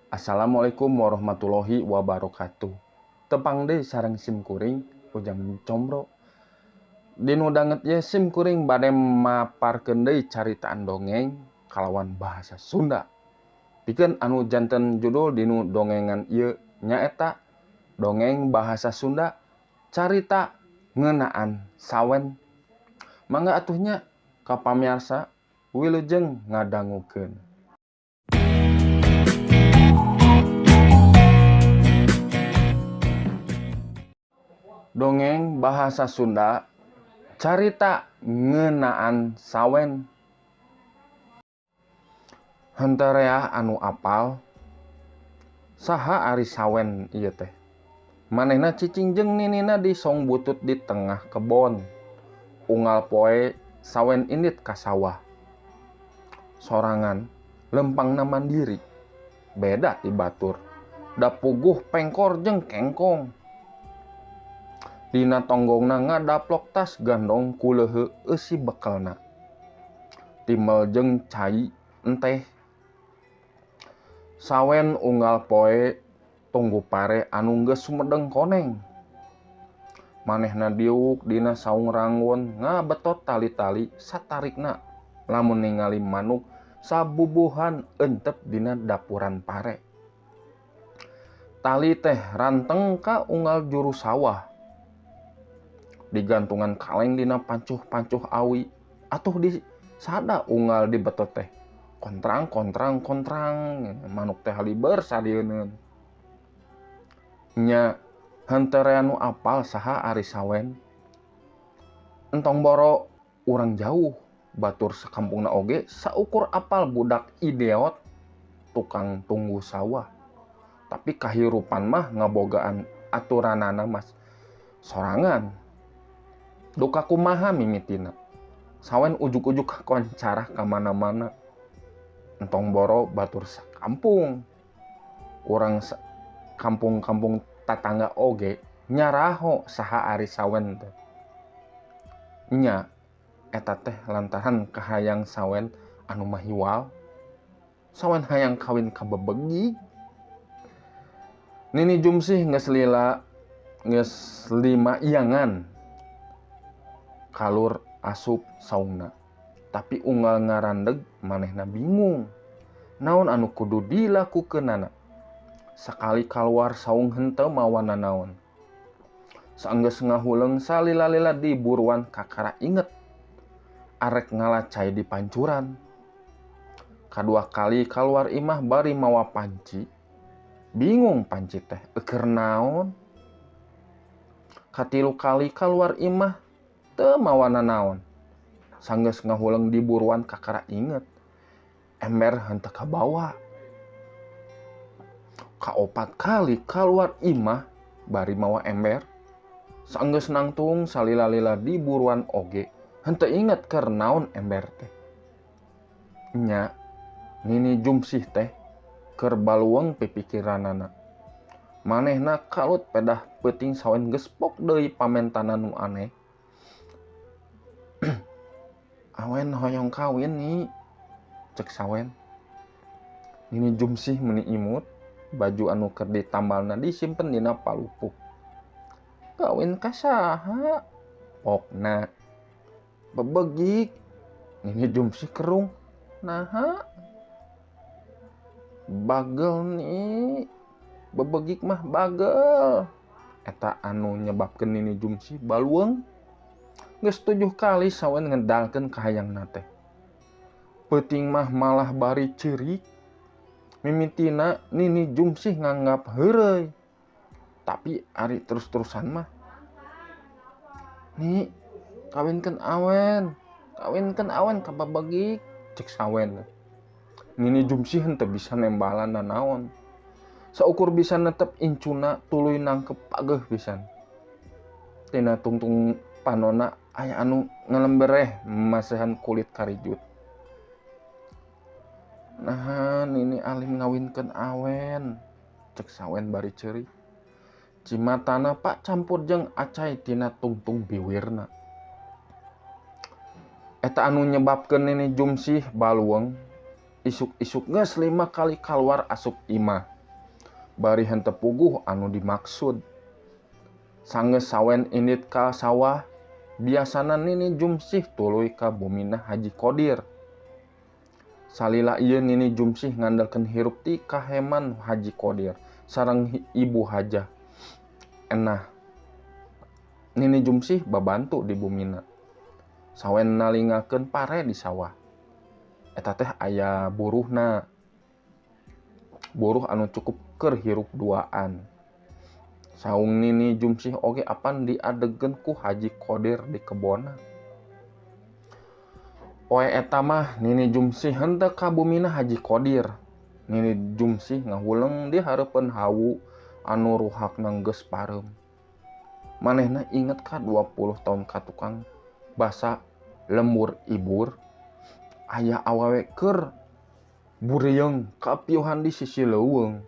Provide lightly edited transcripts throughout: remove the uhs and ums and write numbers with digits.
Assalamualaikum warahmatullahi wabarakatuh. Tepang deui sareng sim kuring Ujang Combro. Dinu danget ye sim kuring bade maparkeun deui caritaan dongeng kalawan bahasa Sunda. Pikeun anu janten judul dinu dongengan ieu nyaeta dongeng bahasa Sunda carita ngeunaan sawen. Mangga atuh nya ka pamiarsa wilujeng ngadangukeun. Dongeng bahasa Sunda carita ngeunaan sawen. Henteu reah anu apal saha ari sawen ieu teh. Manehna cicing jeung ninina di song butut di tengah kebon. Unggal poe sawen indit ka sawah. Sorangan lempangna mandiri. Beda ti batur. Da puguh pengkor jeung kengkong. Dina tonggongna ngadaplok tas gandong ku leuheu eusi bekelna. Timel jeung cai enteh. Sawen unggal poe tunggu pare anu geus sumedeng koneng. Manehna diuk dina saung ranggon ngabetot tali-tali satarikna lamun ningali manuk sabubuhan entep dina dapuran pare. Tali teh ranteng ka unggal juru sawah. Digantungan kaleng dina pancuh-pancuh awi atuh di sada unggal dibetot teh. Kontrang kontrang kontrang manuk teh haliber sadieuneun. Nya henteu rea nu apal saha ari sawen. Entong boro urang jauh batur sakampungna oge saukur apal budak ideot tukang tunggu sawah. Tapi kahirupan mah ngabogaan aturanana mas sorangan. Duka kumaha mimitina. Sawen ujug-ujug kakoncarah ka mana-mana. Entong boro batur sakampung. Urang kampung-kampung tatangga oge nyaraho saha ari sawen teh. Nya eta teh lantaran kahayang sawen anu mahiwal. Sawen hayang kawin ka bebegig. Nini Jumsih geus lila geus lima iangan kalur asup saungna. Tapi unggal ngarandeg manehna bingung. Naon anu kudu dilakukeunana? Sakali kaluar saung henteu mawa nanaon. Saenggeus ngahuleng salila-lila di buruan kakara inget. Arek ngalacai di pancuran. Kadua kali kaluar imah bari mawa panci. Bingung panci teh eukeur naon. Katilu kali kaluar imah teu mawa nanaon. Sanggeus ngahuleng di buruan kakara inget. Ember henteu kabawa. Kaopat kali kaluar imah bari mawa ember. Sanggeus nangtung salila-lila di buruan oge henteu inget keur naon ember teh. Nya Nini Jumsih teh keur baluweung pipikiranana. Manehna kalut pedah peuting sawen geus pok deui pamentanan nu aneh. Awen hoyong kawin nih, cek sawen. Nini Jumsih meni imut, baju anu keur ditambalna disimpen dina palupuh. Kawin ka saha? Pokna. Bebegik. Nini Jumsih kerung. Naha? Bagel nih. Bebegik mah bagel. Eta anu nyebabkeun Nini Jumsih balueung. Geus 7 kali sawen ngedalkeun kahayangna teh. Peuting mah malah bari ceurik. Mimitina Nini Jumsih nganggap heureuy. Tapi ari terus-terusan mah. Ni kawinkeun awen. Kawinkeun awen ka babegik cek sawen. Nini Jumsih henteu bisa nembalan nanaon. Saukur bisa netep incuna tuluy nangkep pageuh pisan. Tina tungtung panona aya anu ngalembereh masehan kulit karijut. Naha Nini alim ngawinkeun awen cek sawen bari ceurik. Cimatana pak campur jeung acai tina tungtung biwirna. Eta anu nyebabkeun Nini Jumsih baluweung isuk-isuk geus 5 kali kaluar asup imah. Bari henteu puguh anu dimaksud. Sanggeus Sawen indit ka sawah, biasana Nini Jumsih tuluy ka bumina Haji Kodir. Salila ieu Nini Jumsih ngandelkeun hirup ti kaheman Haji Kodir sareng Ibu Hajah Enah. Nini Jumsih babantu di bumina. Sawen nalingakeun pare di sawah. Eta teh aya buruhna. Buruh anu cukup keur hirup duaan. Saung Nini Jumsih oge apan diadegkeun ku Haji Kodir di kebonna. Poe eta mah Nini Jumsih henteu ka bumina Haji Kodir. Nini Jumsih ngahuleng di hareupeun hawu anu ruhakna geus pareum. Manehna inget ka 20 taun ka tukang basa lembur ibur aya awewe keur burieung kapiuhan di sisi leuweung.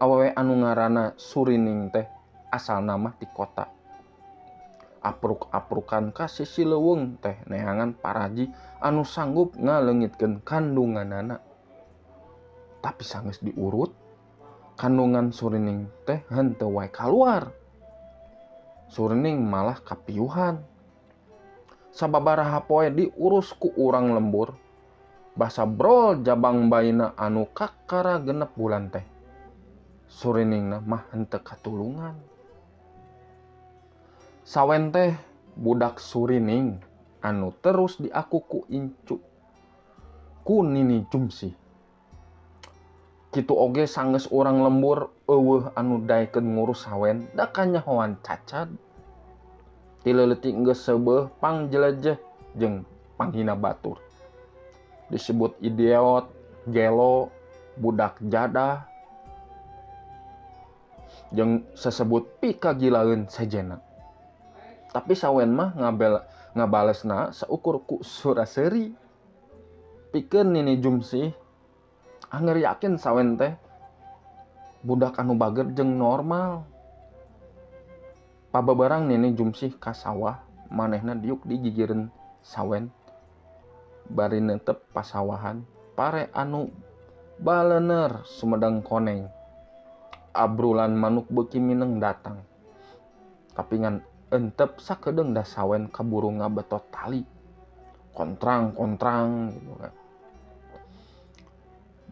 Awewe anu ngaranna Surining teh asalna mah ti kota. Apruk-aprukan ka sisi leuweung teh neangan paraji anu sanggup ngaleungitkeun kandunganana. Tapi sanggeus diurut, kandungan Surining teh henteu wae kaluar. Surining malah kapiuhan. Sababaraha poe diurus ku urang lembur, basa brol jabang bayina anu kakara 6 bulan teh. Suriningna mah henteu katulungan. Sawen teh budak Surining anu terus diaku ku incu ku Nini Jumsih. Kitu oge sanggeus urang lembur eueuh anu daekeun ngurus Sawen da kanyahoan cacad. Ti leutik geus seubeuh pangjelejeh jeung panghina batur. Disebut idiot, gelo, budak jadah, jeung sesebut pikagilaeun sejenna. Tapi Sawen mah ngabalesna saukur ku sura-seuri. Pikeun Nini Jumsih anger yakin Sawen teh budak anu bager jeung normal. Pababarang Nini Jumsih ka sawah, manehna diuk di gigireun Sawen bari neutep pasawahan pare anu balener sumedang koneng. Abrulan manuk beuki mineng datang. Tapi ngan entep sakedeung da Sawen kaburu ngabetot tali. Kontrang-kontrang gitu kan.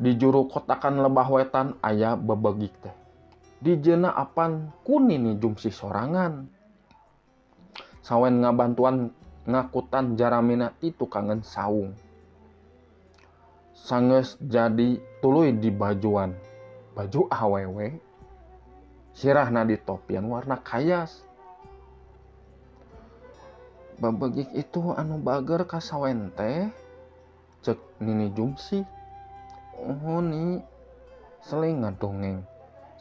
Di juru kotakan lebah wetan aya bebegik teh. Dijeuna apan ku Nini Jumsih sorangan. Sawen ngabantuan ngakutan jaramina ti tukangan saung. Sanggeus jadi tuluy di bajuan. Baju awewe. Sirahna di topian warna kayas. Babegik itu anu bager ka Sawen teh, cek Nini Jumsih. Oh ni seling ngadongeng,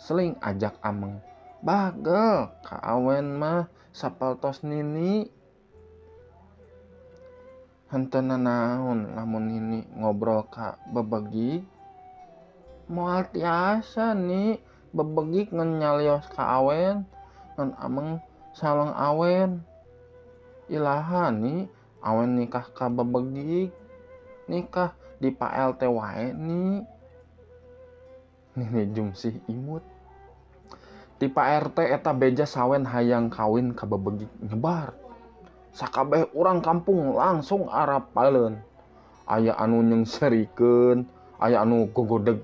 seling ajak ameng. Bagel ka awen mah sapaltos Nini. Henteu nanaon lamun Nini ngobrol ka bebegik. Moal tiasa ni bebegik ngan nyalios ka awen, ngan ameng sareng awen. Ilaha ni awen nikah ka bebegik, nikah di Pak LT wae ni. Nini Jumsih imut. Ti Pak RT eta beja Sawen hayang kawin ka bebegik nyebar. Sakabeh urang kampung langsung arapaleun. Aya anu nyengserikeun, aya anu gogodeg,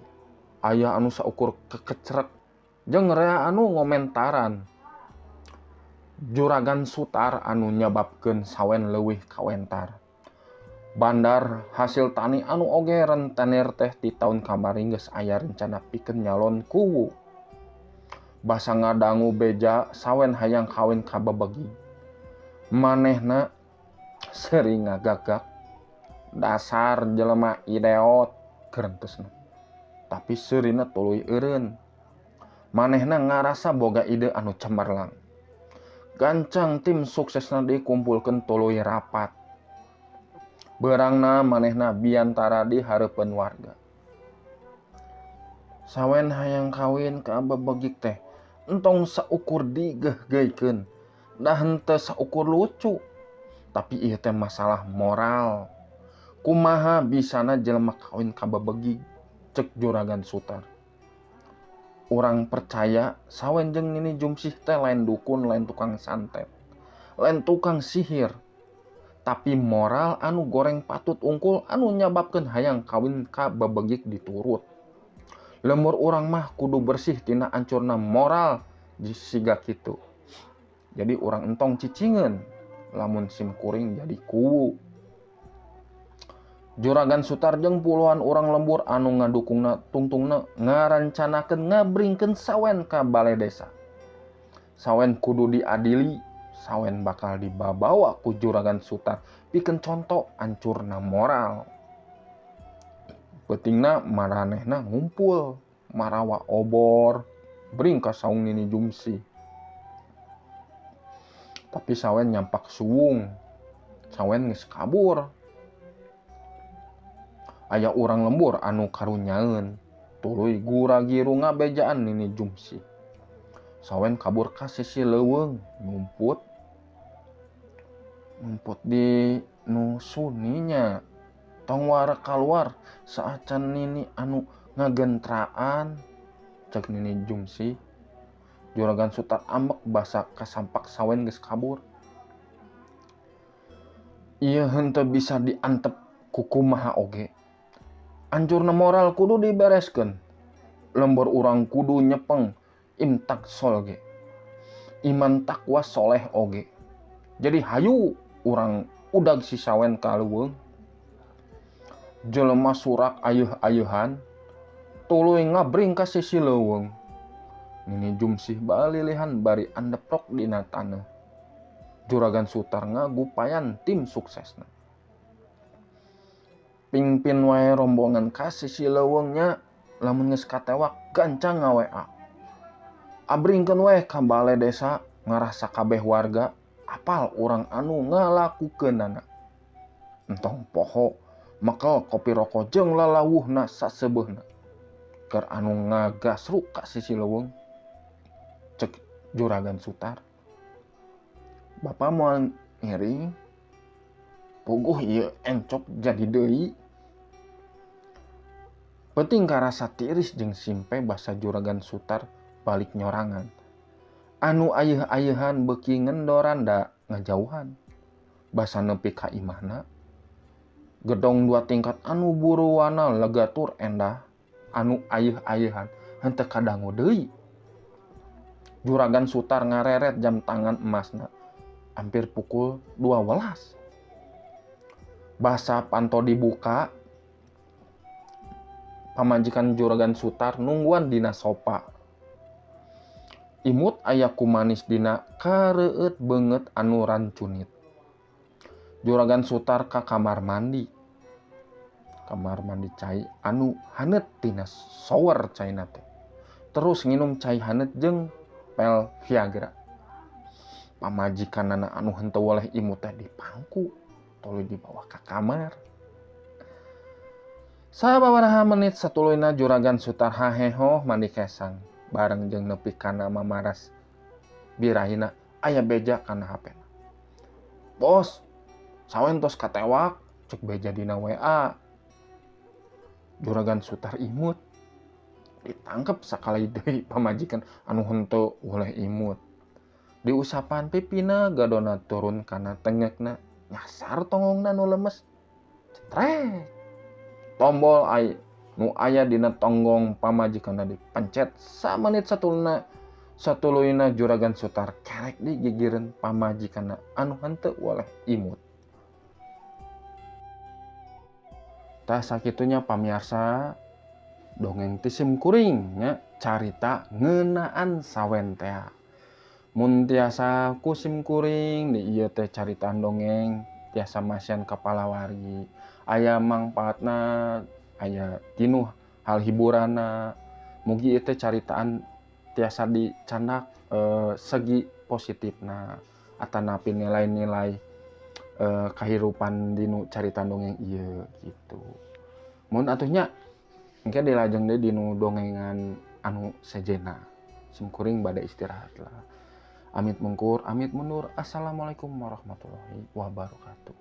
aya anu saukur kekecrek, jeung rea anu ngomentaran. Juragan Sutar anu nyababkeun Sawen leuwih kawentar. Bandar hasil tani anu oge rentenir teh di taun kamari geus aya rencana pikeun nyalon kuwu. Basa ngadangu beja Sawen hayang kawin ka bebegik. Manehna sering ngagagak dasar jelema ideot gerentesna. Tapi seurina tuluy eureun. Manehna ngarasa boga ide anu cemerlang. Gancang tim suksesna dikumpulkeun tuluy rapat. Beurangna manehna biantara di hareupeun warga. Sawen hayang kawin ka bebegik teh entong saukur digehgeuikeun, da henteu saukur lucu. Tapi ieu teh masalah moral. Kumaha bisana jelema kawin ka bebegik, cek Juragan Sutar. Urang percaya Sawen jeung Nini Jumsih teh lain dukun, lain tukang santet, lain tukang sihir. Tapi moral anu goreng patut unggul anu nyababkeun hayang kawin ka bebegik diturut. Lembur urang mah kudu bersih tina ancurna moral siga kitu. Jadi urang entong cicingeun lamun sim kuring jadi kuwu. Juragan Sutar jeung puluhan urang lembur anu ngadukungna tungtungna ngarancanakeun ngabringkeun Sawen ka balai desa. Sawen kudu diadili, Sawen bakal dibabawa ku Juragan Sutar pikeun conto ancurna moral. Peutingna maranehna ngumpul, marawa obor, bring ka saung Nini Jumsih. Tapi Sawen nyampak suwung, Sawen geus kabur. Aya urang lembur anu karunyaeun, tuluy gura-giru ngabejaan Nini Jumsih. Sawen kabur ka sisi leuweung, ngumput di nu suninya. Tong wara kaluar saacan Nini anu ngagentraan, cek Nini Jumsih. Juragan Sutar ambek basa kasampak Sawen geus kabur. Ieu henteu bisa diantep ku kumaha oge. Ancurna moral kudu dibereskeun. Lembur urang kudu nyepeng imtak sol ge. Iman takwa soleh oge. Jadi hayu urang udag si Sawen ka leuweung. Jelema surak ayeuh-ayeuhan tuluy ngabring ka sisi leuweung. Nini Jumsih balilihan bari andeprok dina taneuh. Juragan Sutar ngagupayan tim suksesna. Pingpin wae rombongan ka sisi leuweungnya lamun geus katewak gancang nga-WA. Abringkeun wae ka bale desa ngarasa kabeh warga apal urang anu ngalakukeunana. Entong poho mekel kopi rokok jeung lalawuhna sasebeuhna. Keur anu ngagasruk ka sisi leuweung, cek Juragan Sutar. Bapak moal ngiring, puguh ieu encok jadi deui. Penting karasa tiris jeung simpe basa Juragan Sutar balik nyorangan. Anu ayeuh-ayeuhan beuki ngendoranda ngajauhan. Basa nepi ka imahna. Gedong dua tingkat anu buruwana legatur endah, anu ayeuh-ayeuhan henteu kadangu deui. Juragan Sutar ngareret jam tangan emasna hampir pukul 12. Basa panto dibuka, pamajikan Juragan Sutar nungguan dina sopa. Imut aya kumanis dina kareueut beungeut anu rancunit. Juragan Sutar ka kamar mandi. Kamar mandi cai anu haneut tina shower caina teh. Terus nginum cai haneut jeung pel Viagra. Pamajikanana anu henteu weleh imut teh dipangku, tuluy dibawa ka kamar. Sababaraha menit satuluyna Juragan Sutar hahehoh mandi kesang bareng jeung nepi kana mamaras birahina aya beja kana HP-na. Bos, Sawen tos katewak, cek beja dina WA. Juragan Sutar imut, ditangkep sakali deui pamajikan anu henteu weleh imut. Diusapan pipina gadona turun kana tengekna, nyasar tongongna nu lemes. Cetrek. Tombol ai nu aya dina tonggong pamajikanna dipencet samenit satuluyna Juragan Sutar kerek di gigireun pamajikanna anu henteu weleh imut. Tah sakitunya pamiarsa dongeng ti sim kuring nya carita ngeunaan Sawen teh. Mun tiasa ku sim kuring di ieu teh caritaan dongeng tiasa masihan ka palawari, aya mangpaatna, aya tinuh hal hiburanna. Mugi ieu teh caritaan tiasa dicandak segi positifna atanapi nilai-nilai kahirupan dinu carita dongeng ieu gitu. Mun atuh nya engke dilajeng deui dinu dongengan anu sejenna. Sim kuring bade istirahat lah. Amit mungkur, amit mundur. Assalamualaikum warahmatullahi wabarakatuh.